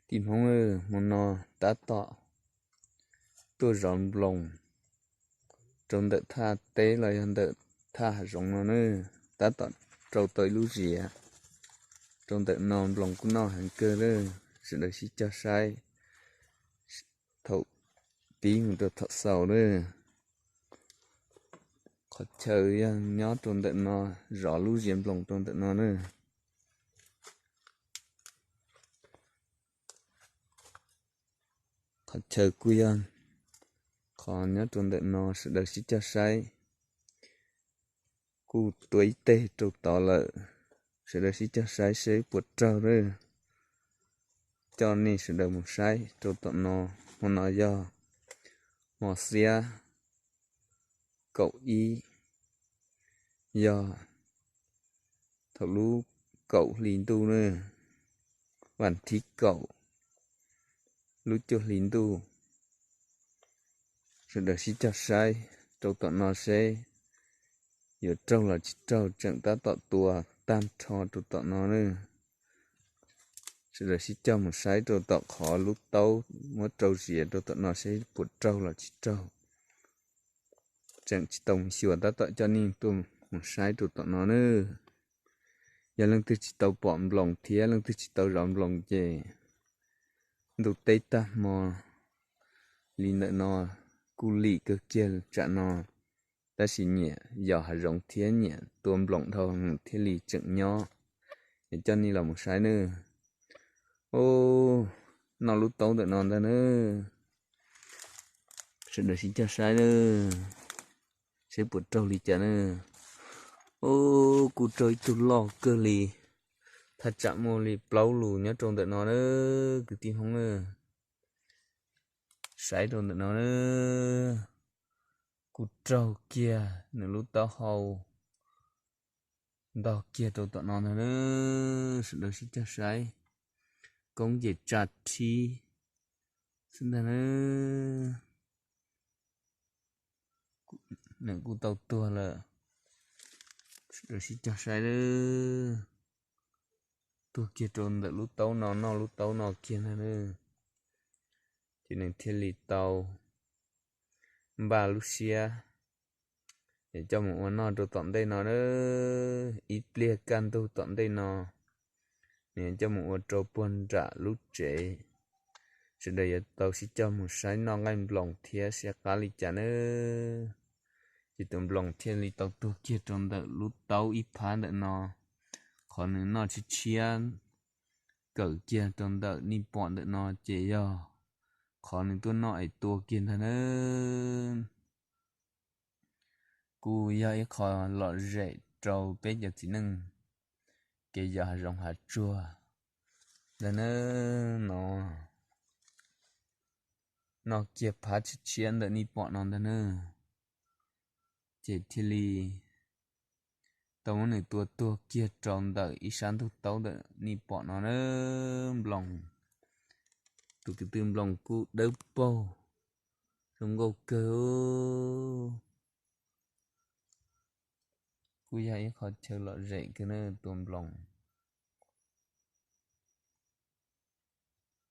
Tij Hmoob, hmo no tab tom tuaj zov nploos rau ntawm thaj teb los yog ntawm thaj hav zoov no na, tab tom rau tau ib lub ziav rau ntawm no, nploos kuj noj heev kawg lawm, sawv daws sib cog saib thaum pib mus rau thaum xaus lawm. Qhov chaw yog nyob rau ntawm no, zov lub ziav nploos rau ntawm no na. Qhov chaw kuj yog qhov nyob rau ntawm no, sawv daws sib cog saib. Kuj tua ib teg rau tod lawm, sawv daws sib cog saib seb puas raug lawm. Coj nej sawv daws mus saib rau tom no, hmo no yog hmo xiab kaum ib, yog thaum lub kaum hli ntuj na, vas thib kaum lub cuaj hli ntuj. Sawv daws sib cog saib rau tom no seb yuav raug los tsis raug, tseem tab tom tua tag nrho rau tom no na. Sawv daws sib cog mus saib rau tom qhov lub taub muab rau ziav rau tom no seb puas raug los tsis raug. Tseem tsis tau mus xyuas, tab tom coj nej tuaj mus saib rau tom no na. Yog leej twg tsis tau pom nploos thiab leej twg tsis tau zov nploos ces ntuj teb tag hmo li ntawm no kuj lim kawg kiag tsam no, tab sis nyiam yos hav zoov thiab nyiam tua nploos dhau heev thiaj li tseem nyob. Es coj nej los mus saib nawb. Ub, noj lub taub ntawm no ntag nawb. Sawv daws sib cog saib nawb, seb puas raug li cas nawb. Ub, kuj raug ib tug loj kawg li, thaj tsam muaj li plaub lus nyob rau ntawm no nawb kwv tij Hmoob nawb. Saib rau ntawm no nawb, kuj raug kiag nws lub taub hau ntog kiag rau tom no ntag nawb. Sawv daws sib cog saib, koob ces tsa rhib xwb ntag nawb. Nws kuj tau tuag lawm, sawv daws sib cog saib nawb. Tuag kiag rau ntawm lub taub no, noj lub taub no kiag ntag nawb. Ces nws thiaj li tau npaj lub siab es coj mus ua noj rau tom ntej no nawb. Ib pliag kaj ntug tom ntej no nws coj mus ua rau puag nram lub tsev. Sawv daws yuav tau sib cog mus saib noj nqaij nploos thiab siab qab li cas nawb. Ces tus nploos thiaj li tau tuag kiag rau ntawm lub taub ib phab ntawm no. Qhov nws noj tshiab tshiab kawm kiag rau ntawm nej pom ntawm no ces yog qhov nws tuaj noj es tua kiag ntag nawb. Kuj yog ib qho lom zem rau peb cov txiv neej kev yos hav zoov hav tsuag ntag nawb no. Noj kiag phab tshiab tshiab ntawm nej pom no ntag nawb. Ces thiaj li tau muab nws tua tuag kiag rau ntawm ib sab ntug taub ntawm nej pom no nawb. Nploos, tus kwv tij nploos kuj dawb paug, zoo nkauj kawg. Kuj yog ib qho chaw lom zem kawg nawb, tua nploos.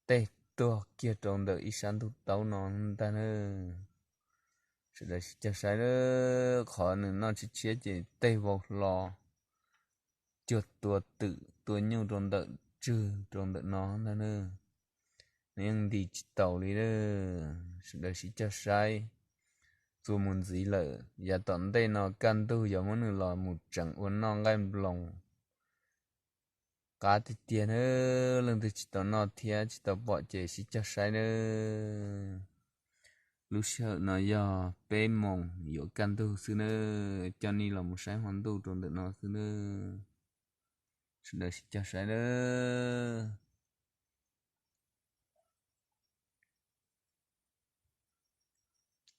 Tej tuag kiag rau ntawm ib sab ntug taub no ntag nawb. Sawv daws sib cog saib, qhov nws noj tshiab tshiab ces tej vau hlo, cuag tua twm tua nyuj rau ntawm tswg rau ntawm no ntag nawb. Nws yeej nti tsis taus li lawm. Sawv daws sib cog saib, txuas mus ntxiv lawm, yav tom ntej no kaj ntug yuav muab nws los mus tseev ua noj nqaij nploos. Qab tiag tiag nawb, leej twg tsis tau noj thiab tsis tau pom ces sib cog saib nawb. Lub sij hawm no yog peb moos yuav kaj ntug xwb nawb, coj nej los mus saib hmo ntuj rau ntawm no xwb nawb. Sawv daws sib cog saib nawb.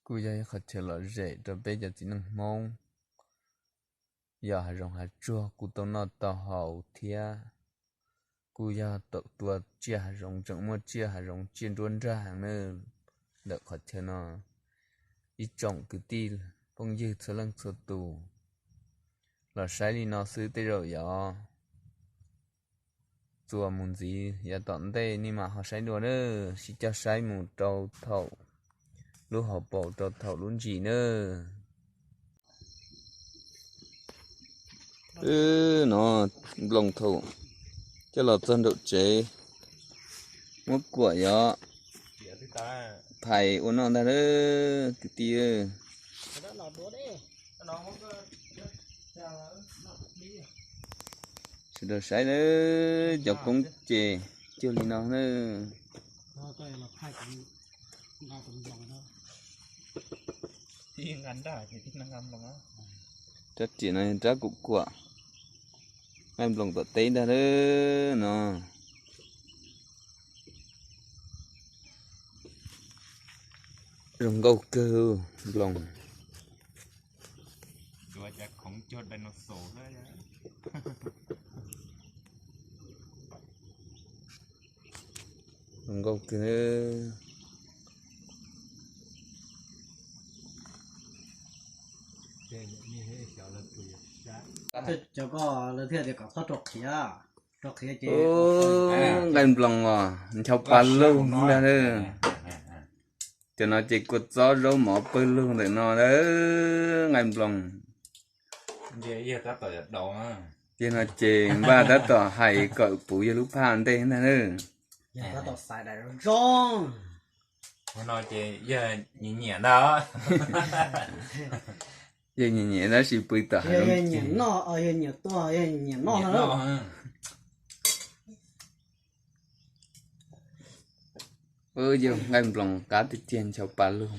Kuj yog ib qho chaw lom zem rau peb cov txiv neej Hmoob yos hav zoov hav tsuag kuj tau noj tau haus thiab. Kuj yog tau tua tsiaj hav zoov, tseem muaj tsiaj hav zoov tsiaj nruab nrag heev nawb ntawm qhov chaw no. Ib tsoom kwv tij phooj ywg txhua leej txhua tus los saib li no xwb tej zaum yog txuas mus ntxiv yav tom ntej nej mam ho saib dua nawb, sib coj saib mus rau thaum lub hauv paus rau thaum lub ntsis nawb. Wb no nploos thaum coj los txog nraum tsev, muab kuam yov phais ua noj ntag lawm kwv tij. Sawv daws saib cov koob ces cuag li no na. Rab riam no yog rab kuam kuam, nqaij nploos tom teb ntag no. Zoo nkauj kawg nploos. Zoo nkauj kawg. Cov ko lawv thiaj tias kom txhob rau qhiav, rau qhiav ces nqaij nploos os nchau pa lug ntag. Cov no ces kua txob zaub mov pawg lug ntawm no, nqaij nploos. Yog no ces npaj tab tom hais kom puv yawg lub phaj ntej ntag. Yog nyiam nyiam ntag, yog nyiam nyiam tab sis pw tom hais nyiam noj, yog nyiam tuaj, yog nyiam noj no. Yog nqaij nploos qab tiag tiag nchau pa lug.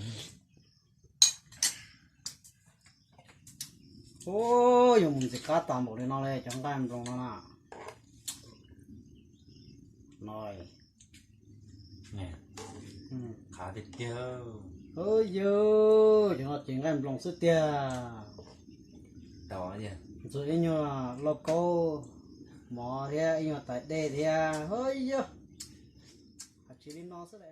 Yuav mus ntxiv qab tas npaum li no li cov nqaij nploos no na. No, qab tiag tiag. Yog cov no ces nqaij nploos xwb tiag. Ntxuag ib nyuag lauj kaub mov thiab ib nyuag tais dej thiab. Yog, tsis li no xwb.